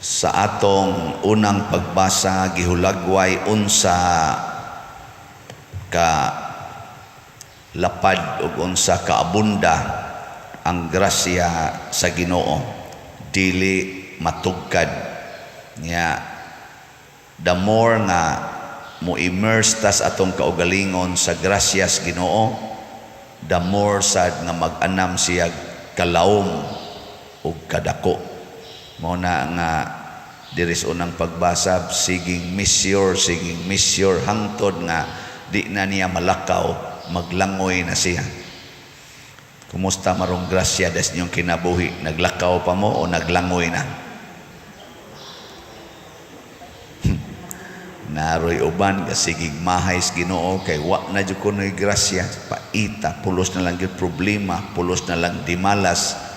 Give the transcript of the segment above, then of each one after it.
Sa atong unang pagbasa, gihulagway unsa ka lapad ug unsa ka abunda ang grasya sa Ginoo, dili matugkad nya. The more nga mo immerse tas atong kaugalingon sa grasyas Ginoo, the more sad nga mag-anam siya kalawom ug kadako. Mao na nga diri sa unang pagbasa, siging measure hangtod nga di na niya malakaw, maglangoy na siya. Kumusta marong grasya des inyong kinabuhi? Naglakaw pa mo o naglangoy na? Naroy uban kasigig mahay sa Ginoo kay wa na jud kunoy grasya, paita, pulos na lang gyud problema, pulos na lang dimalas.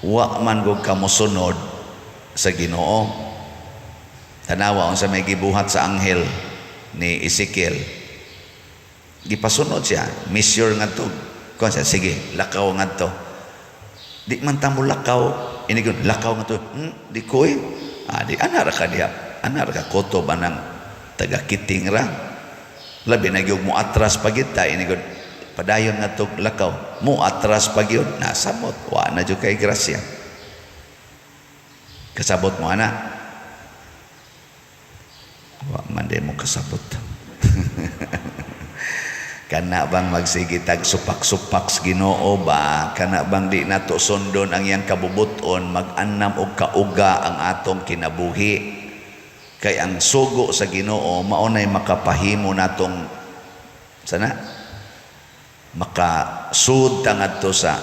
Wa man gud kamosunod sa Ginoo. Tanawa unsa may gibuhat sa anghel ni Ezekiel. Gipasunod siya, measure ngadto. Kuan siya, sige, lakaw ngadto. Di man ta mo lakaw, inigon, lakaw ngadto. Di koy. Ah, di ana ra ka diha. Ana ra ka kutob anang taga-kiting ra. Labi na gyud mo atras pa gyud ta, inigon, padayon ngadto lakaw. Mo atras pa gyud, nasamot, wa na jud kay grasya. Kasabot mo ana? Wa man di mo kasabot. Kana bang magsige tag supak-supak sa Ginoo ba? Kana bang di nato sundon ang iyang kabubuton, mag-anam og kauga ang atong kinabuhi? Kay ang sugo sa Ginoo mao nay makapahimo natong sana makasud ta ngadto sa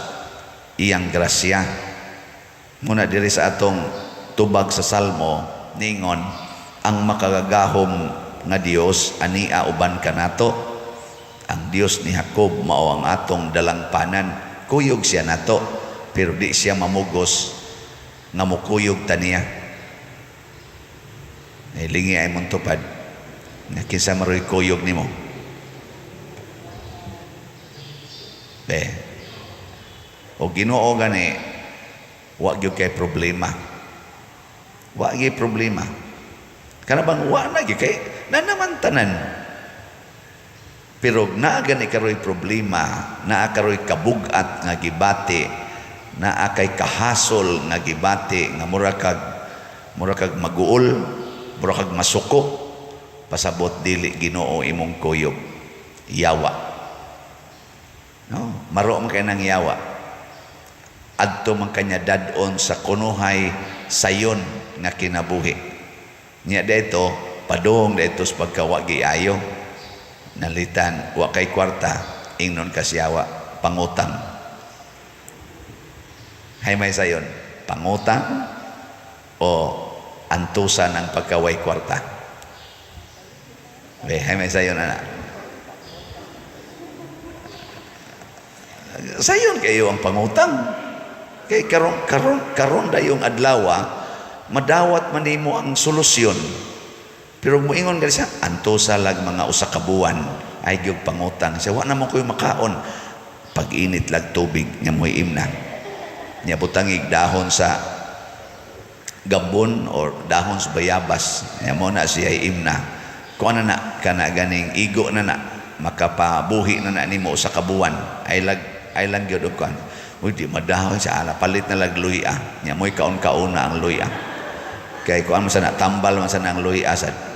iyang grasya. Muna diri sa atong tubag sa Salmo, ningon ang makagagahom nga Dios ania uban kanato. Ang Dios ni Jacob mao ang atong dalangpanan. Kuyog siya nato, pero di siya mamugos nga mukuyog ta niya. Lingi ay mong tupad nga kinsa maroy kuyog nimo. Be. O Ginoo gani wa gyud kay problema. Wa gyud problema. Kana bang wa na gyud kay na naman tanan. Pero naa gani karoy problema, naa karoy kabug-at nga gibati, naa kay kahasol nga gibati nga mura kag maguol, mura kag masuko, pasabot dili Ginoo imong kuyog. Yawa. No, maro man kay nang yawa. Adto man kanya dad-on sa kunuhay sayon nga kinabuhi. Nya dito padung dito sa pagkawagi ayo. Nalitan wa kay kwarta, ingnon ka siyawa pangutang. Hay may sayon, pangutang o antusan ang pagkaway kwarta? Be, hay may sayon ana. Sayon kayo ang pangutang. Kay karon karon karon dayong adlaw madawat man nimo ang solusyon. Pero muingon gani siya, antusa lag mga usa ka buwan, ay gyud pangutang. Siya, wa na mo koy makaon. Pag-init lag tubig, nya mo'y imna. Nya butangig dahon sa gabon or dahon sa bayabas. Nya mo na siya imna. Kung ano na, kana ganing igo na na, makapabuhi na na nimo usa ka buwan. Ay lang gyud og kuan. Uy, di madahon siya, ala, palit na lag luya. Nya mo'y kaon-kaon na ang luya. Kay kuan man sana, tambal man sana ang luya sad.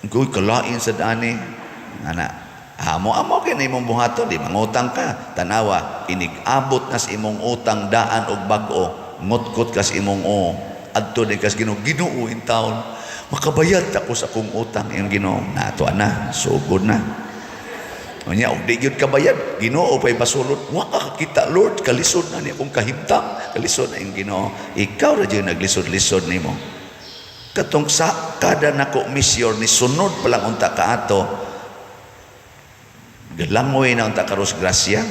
Uy, kalain sa dani. Ana, amo amo kay na imong buhaton, di mangutang ka. Tanawa, inig-abot na sa imong utang daan og bag-o, ngutkot ka sa imong o. Adto di kas Ginoo, Ginoo in town. Makabayad ta ko sa akong utang. Iyong Ginoo, nato na, sugod na. Unya, og di gyud kabayad, Ginoo pa'y basulot. Wa ka kakita, Lord, kalisod na ni akong kahimtang. Kalisod na iyong Ginoo. Ikaw ra jud naglisod-lisod nimo. Katong sa kada nako misyor ni sunod pa lang unta kaato, galangoy na unta karos grasya.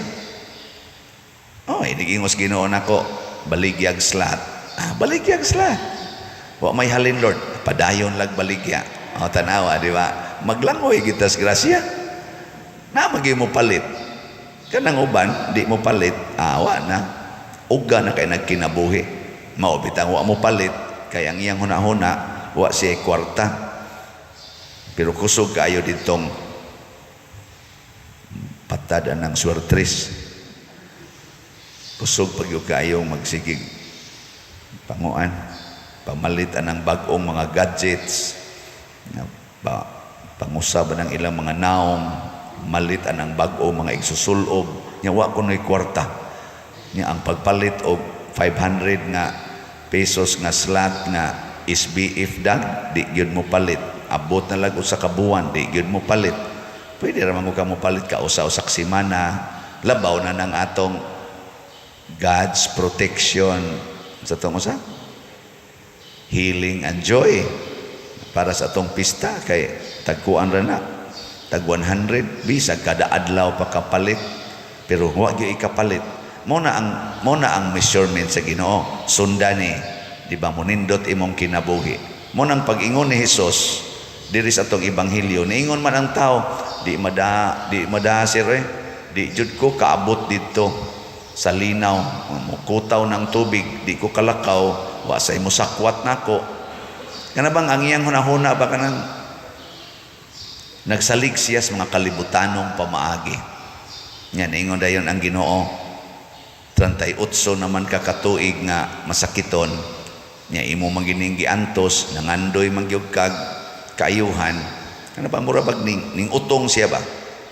Oh, inigingos Ginoo nako, baligyag slat. Ah, baligyag slat. Wa may halin, Lord, padayon lag baligya. Oh, tanawa, di ba? Maglangoy gitas grasya. Na magi mo palit. Kanang uban, di mo palit, awa na. Uga na kay nagkinabuhi. Mao bitang wa mo palit, Kay ang iyang hunahuna, wa siya kwarta. Pero kusog kaayo ditong patad anang swertres. Kusog pag kaayo magsigig panguan, pamalit anang bag-ong mga gadgets, nga pa, pangusab ang ilang mga naong, malit anang bag-ong mga igsusulob nya wa kuno'y kwarta. Nya ang pagpalit og 500 nga pesos nga slot nga SBF dag, di gyud mo palit. Abot na lag usa ka buwan, di gyud mo palit. Pwede ra man ka mo palit ka usa-usa ka semana, labaw na nang atong God's protection sa atong usa healing and joy para sa atong pista, kay tagkuan ra na, tag 100. Bisag kada adlaw pa kapalit, pero wa gyud ikapalit. Mo na ang measurement sa Ginoo. Sundan ni, di ba, monindot imong kinabuhi. Mo nang pag-ingon ni Hesus diri sa atong ebanghelyo, niingon man ang tao, Di mada, sir, eh. Di jud ko kaabot didto sa linaw, mukutaw ng tubig, di ko kalakaw, wa say mosakwat nako." Kana bang ang iyang hunahuna ba, kanang nagsalig siya sa mga kalibutanong pamaagi. Nya niingon dayon ang Ginoo, 38 naman ka katuig nga masakiton nya, imo man gining giantos, nangandoy man gyud kag kaayuhan." Kana ba, mura bag ning utong siya ba,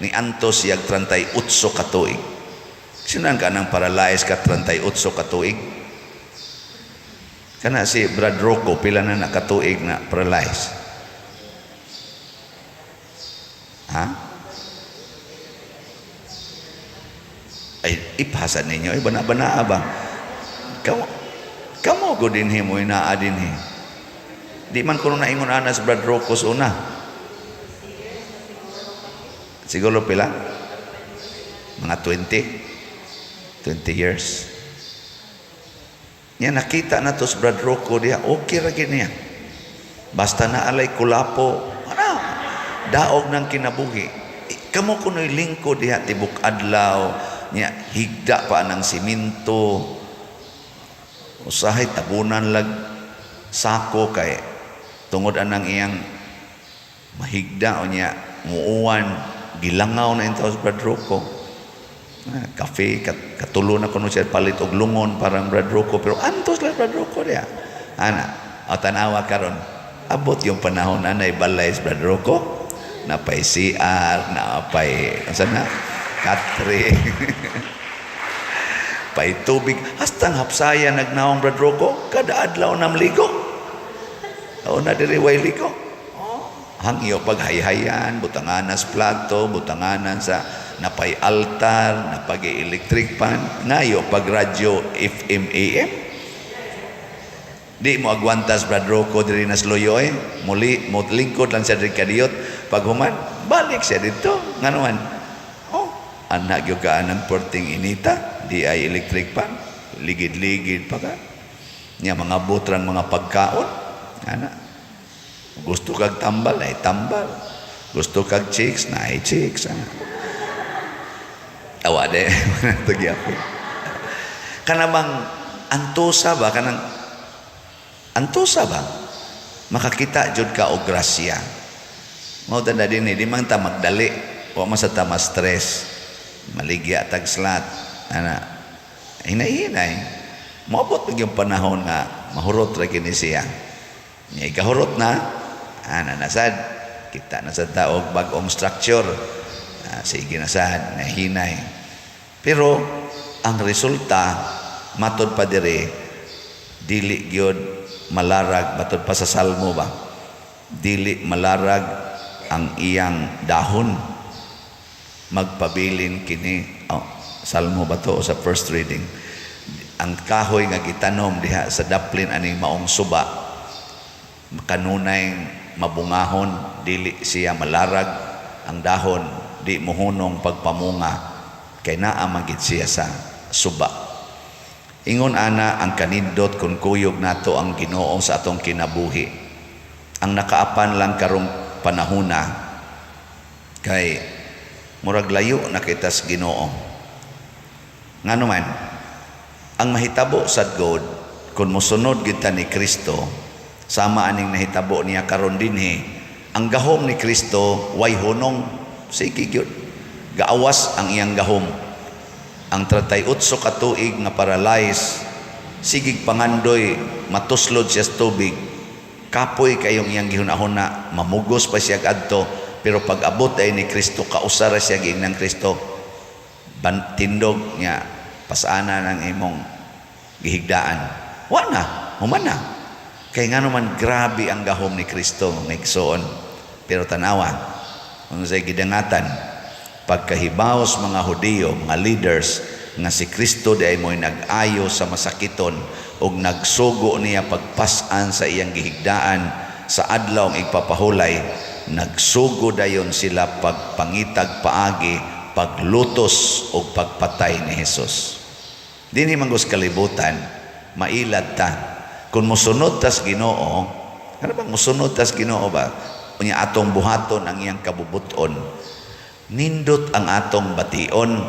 ni antos siya 38 ka tuig. Sinan ka nang paralyzed ka 38 ka tuig. Kana si Brad Rocco, pila na nakatuig na paralyzed? Ha? Ay, ipasa ninyo. Ay, bana-bana ba? Kamo, kamo ko dinhi mo, inaa dinhi. Di man kuno naingon ana sa Brad Rocco sa una. Siguro pila? Mga 20? 20 years. Nya nakita na to sa Brad Rocco diha, okay ra gid niya. Basta na alay kulapo, ana, daog ng kinabuhi. Kamo kuno'y lingkod diha tibok adlaw, nya higda pa ng simento. Usahay tabunan lag sako kay tungod anang iyang mahigda o nya muuwan, gilangaw na intaw sa Brad Rocco. Ah, kafe, katulo na kuno siya palit og lungon parang Brad Rocco, pero antos lang Brad Rocco diha. Ana, o tanawa karon, abot yung panahon anay balay sa Brad Rocco, napay CR, napay, asa na, katre, pay tubig, hastang hapsaya nagnaong Brad Rocco, kada adlaw namligo. O na diri way ligo. Hangyo paghayhayan, butanganan sa plato, butanganan sa napay altar, napag electric pan, ngayo pag radyo FM AM. Di mo agwantas Brad Rocco diri na Loyo eh. Muli mo lingkod lang siya diri kadiyot. Pag human, balik siya dito. Ngano man? Oh, anak gyud ka anang perting inita, di ay electric pan, ligid-ligid pa ka. Nya mga butrang mga pagkaon. Ana. Gusto kag tambal ay tambal. Gusto kag chicks na ay chicks. Ana. Awa de, tugyapon. Kana bang antosa ba, kanang antosa ba? Makakita jud ka og grasya. Mao ta na din eh, di man ta magdali, wa man sa ta ma-stress. Maligya tag slot. Ana, hinay-hinay. Moabot pag yung panahon nga mahurot ra kini siya. Nya ikahurot na, ana na sad, kita na sad ta og bag-ong structure. Ah, sige na sad, nahinay. Pero ang resulta matod pa dire, dili gyud malarag, matod pa sa Salmo ba, dili malarag ang iyang dahon, magpabilin kini. Oh, Salmo ba to o sa first reading? Ang kahoy nga gitanom diha sa daplin aning maong suba, kanunay mabungahon, dili siya malarag ang dahon, di mohunong pagpamunga, kay naa man gid siya sa suba. Ingon ana ang kanindot kung kuyog nato ang Ginoo sa atong kinabuhi. Ang nakaapan lang karong panahona kay murag layo na kita sa Ginoo. Ngano man ang mahitabo sad God kung mosunod kita ni Kristo, Sama aning nahitabo niya karon dinhi. Ang gahom ni Kristo way hunong, sige gyud. Gaawas ang iyang gahom. Ang 38 ka tuig nga paralyzed, sigig pangandoy matuslod siya sa tubig. Kapoy kayong iyang gihuna-huna, mamugos pa siya adto, pero pag abot ay ni Kristo, kausara siya giingnan Kristo, ban, tindog niya, pasana ng imong gihigdaan. Wa na, human na. Kay nga naman grabe ang gahom ni Kristo, mga igsoon. Pero tanawa, kung sa gidangatan, pagkahibaos mga Hudiyo, mga leaders, nga si Kristo di ay mo'y nag-ayo sa masakiton ug nagsugo niya pagpasan sa iyang gihigdaan sa adlaw ang igpapahulay, nagsugo dayon sila pagpangitag paagi, paglutos ug pagpatay ni Jesus. Dinhi man sa kalibutan, mailad ta. Kung mosunod tas Ginoo, ano bang mosunod tas Ginoo ba? Unya atong buhaton ang iyang kabubuton. Nindot ang atong bation,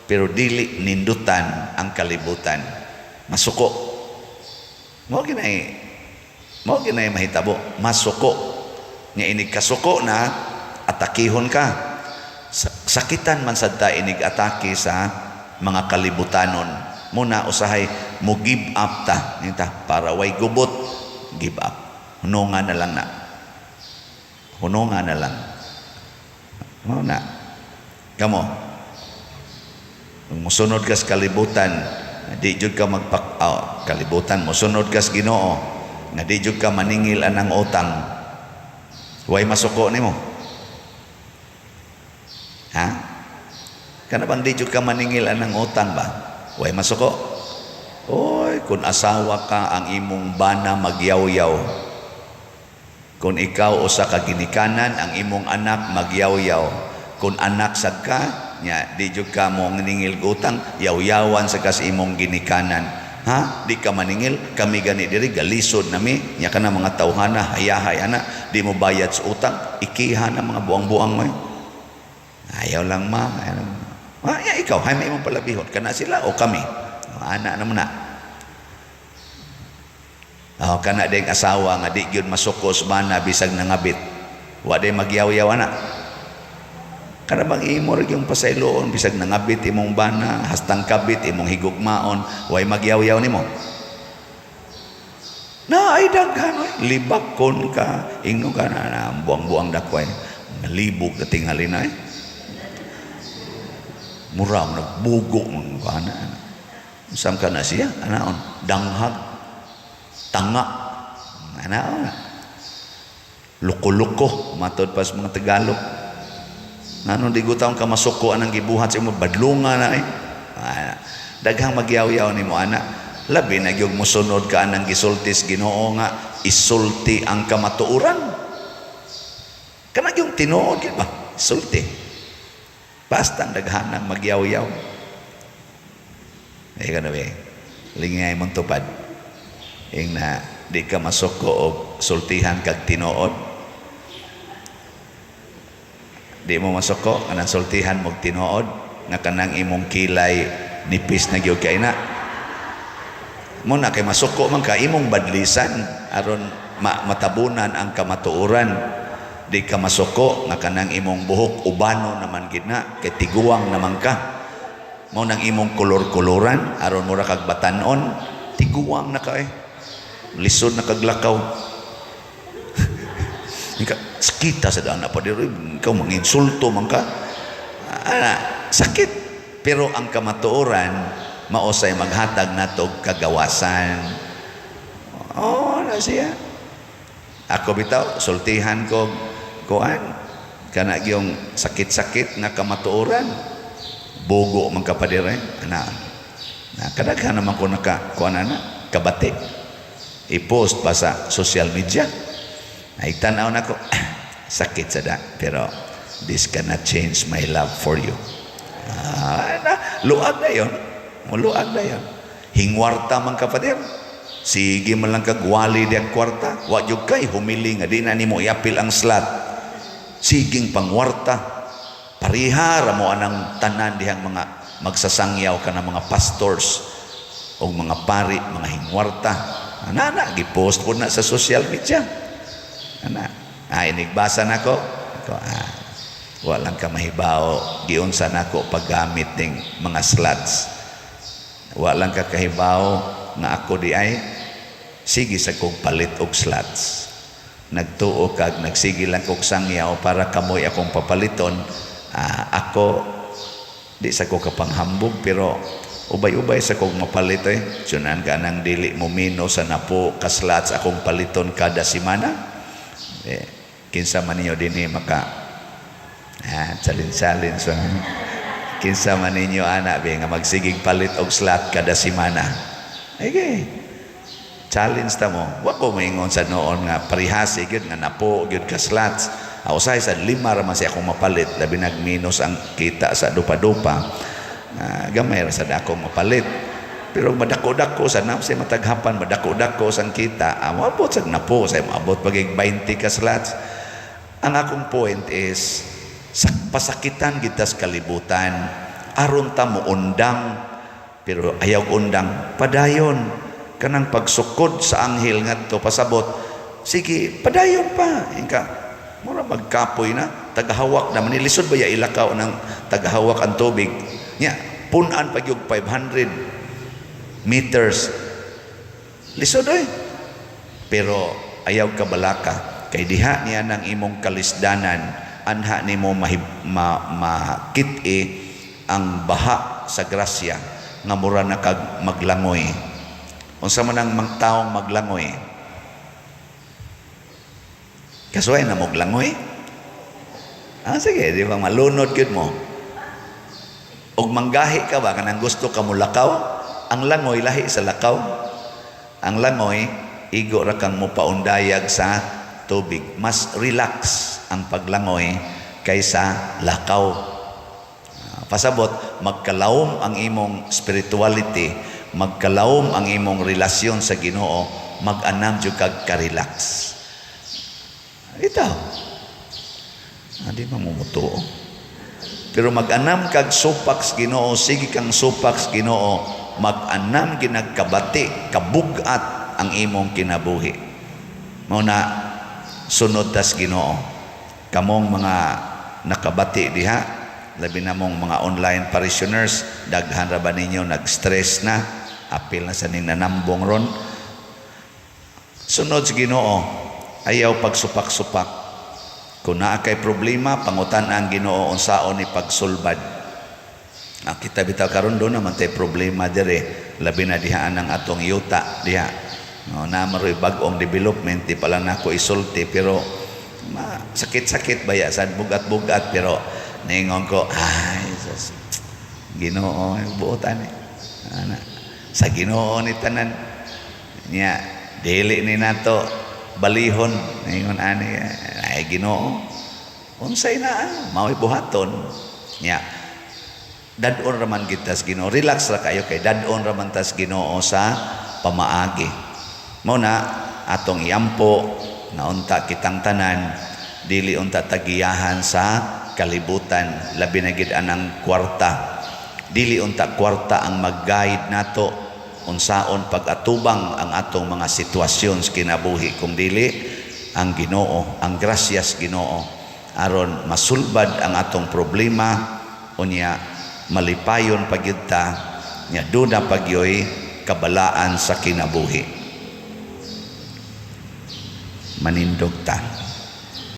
pero dili nindutan ang kalibutan. Masuko. Mao ginay mahitabo, masuko. Nga inig kasuko na, atakihon ka. Sakitan man sad ta inig atake sa mga kalibutanon. Muna usahay mo give up ta, ta para way gubot, give up. Hununga na lang na. Hununga na lang. Mao na. Kamo. Kung musunod ka sa kalibutan, di jud ka magpak oh, kalibutan, musunod ka sa Ginoo, nga di jud ka maningil anang utang. Way masuko nimo. Ha? Kana bang di jud ka maningil anang utang ba? Way masuko. Oy, kung asawa ka, ang imong bana magyawyaw. Kung ikaw usa ka ginikanan, ang imong anak magyawyaw. Kung anak sad ka, nya di jud ka mo ningil utang, yawyawan sa kas imong ginikanan. Ha? Di ka maningil, kami gani diri galisod nami, nya kana mga tawhana, hayahay ana, di mo bayad sa utang, ikiha na mga buang-buang mo. Ayaw lang, ma. Ayaw lang. Ah, ya, ikaw, hay may imong palabihon. Kana sila o kami? Ana naman na. Oh, kana ding asawa nga di gyud masukos bana bisag nangabit. Wa day magyawyaw ana. Kana bang imo ra yung pasayloon bisag nangabit imong bana, hastang kabit imong higugmaon, way magyawyaw nimo? Na ay daghan oy, libakon ka, ingno ka na, na buang-buang dakway. Nalibog na tingali na eh. Mura mo nagbugo man ana. Sam ka na siya, anaon, danghag, tanga, anaon. Luko-luko, matod pa sa mga Tagalog. Ngano di gutaon ka masuko anang gibuhat sa imo, badlunga na eh. Ah, daghang magyawyaw nimo ana. Labi na gyud mosunod ka anang gisultis Ginoo nga isulti ang kamatuoran. Kana gyud tinuod gyud ba? Sulti. Basta ang daghanang magyawyaw. Ay ka na be. Lingay mong tupad. Ing na di ka masuko og sultihan kag tinuod. Di mo masuko kanang sultihan mog tinuod nga kanang imong kilay nipis na gyud kay na. Mo na kay masuko man ka imong badlisan aron matabunan ang kamatuoran. Di ka masuko nga kanang imong buhok ubano naman gid na kay tiguang naman ka. Mao nang imong kolor-koloran aron mura kag batanon, tiguang na ka eh. Lisod na kaglakaw. Ika, sakita sa daan na pa diri, ikaw manginsulto man ka. Ana, sakit. Pero ang kamatuoran, maosay maghatag nato kagawasan. Oh, na siya. Ako bitaw, sultihan ko kuan kana gyung sakit-sakit nga kamatuoran. Bugo man ka pa dire, ana. Na kadaghan naman ko naka kuan ana, kabati. I-post pa sa social media. Ay tanaw nako, sakit sa da, pero this cannot change my love for you. Ah, na, luag na yon. Muluag na yon. Hingwarta man ka pader. Sige man lang kag wali di ang kwarta. Wa jud kay humili nga di na nimo iapil ang slot. Siging pangwarta. Pariha ra mo anang tanan dihang mga magsasangyaw ka ng mga pastors o mga pari, mga hingwarta. Ana na gipost po na sa social media. Ana, ah, inigbasa nako. Ako, ah, walang ka mahibaw giunsa nako paggamit ning mga slots. Walang ka kahibaw nga ako di ay sige sa kog palit og slots. Nagtuo kag nagsige lang kog sangyaw para kamoy akong papaliton. Ah, ako di sa ko kapanghambog, pero ubay-ubay sa kog mapalit eh. Sunan ka nang dili mo mino sa napo ka slots akong paliton kada semana. Eh, kinsa man ninyo dinhi maka, ah, challenge challenge. So, kinsa man ninyo ana be nga magsigig palit og slot kada semana? Okay. Challenge ta mo. Wa ko moingon sa noon nga parihasi gyud nga napo gyud ka slots. Ah, usahay sa lima ra man siya akong mapalit, labi nag-minus ang kita sa dupa-dupa. Ah, gamay ra sad akong mapalit. Pero madako-dako sa nam siya mataghapan, madako-dako sang kita. Ah, moabot sa napo, sa moabot pagig 20 ka slots. Ang akong point is sa pasakitan kita sa kalibutan aron ta mo undang, pero ayaw undang, padayon kanang pagsukod sa anghel ngadto. Pasabot, sige, padayon pa inka mura magkapoy na tagahawak na manilisod ba ya ilakaw ng tagahawak ang tubig nya, punan pag yung 500 meters, lisod oy. Pero ayaw ka balaka kay diha niya ng imong kalisdanan, anha nimo makit-i ang baha sa grasya nga mura na kag maglangoy. Unsa man ang mang taong maglangoy? Kasuway na moglangoy? Ah, sige, di ba malunod gyud mo? Og manggahi ka ba kanang gusto ka mulakaw? Ang langoy lahi sa lakaw. Ang langoy, igo ra kang mopaundayag sa tubig. Mas relax ang paglangoy kaysa lakaw. Ah, pasabot, magkalawom ang imong spirituality, magkalawom ang imong relasyon sa Ginoo, mag-anam jud kag ka-relax. Ito. Ah, di ba mumutuo? Pero mag-anam kag supak sa Ginoo, sige kang supak sa Ginoo, mag-anam ginagkabati, kabugat ang imong kinabuhi. Mao na sunod tas Ginoo. Kamong mga nakabati diha, labi na mong mga online parishioners, daghan ra ba ninyo nag-stress na, apil na sa ning nanambong ron. Sunod sa Ginoo, ayaw pagsupak-supak. Kung naa kay problema, pangutan ang Ginoo unsaon ni pagsulbad. Ang kita bitaw karon do naman tay problema dire, labi na diha ang atong yuta diha. No, na maroy bag-ong development, di pala nako isulti, pero ma, sakit-sakit ba ya sad, bugat-bugat, pero ningon ko, ay sus, Ginoo buot ani. Ana sa Ginoo ni tanan nya, dili ni nato balihon. Ningon ani, ay Ginoo, unsay na mao'y buhaton nya, dad-on raman kita sa Ginoo. Relax ra kayo kay dad-on raman tas Ginoo sa pamaagi. Mao na atong iampo na unta kitang tanan dili unta tagiyahan sa kalibutan, labi na gid anang kwarta. Dili unta kwarta ang mag-guide nato unsaon pag-atubang ang atong mga sitwasyon sa kinabuhi, kung dili ang Ginoo, ang grasyas Ginoo, aron masulbad ang atong problema, unya malipayon pagyud ta nya, duna pagyoy kabalaan sa kinabuhi. Manindog ta.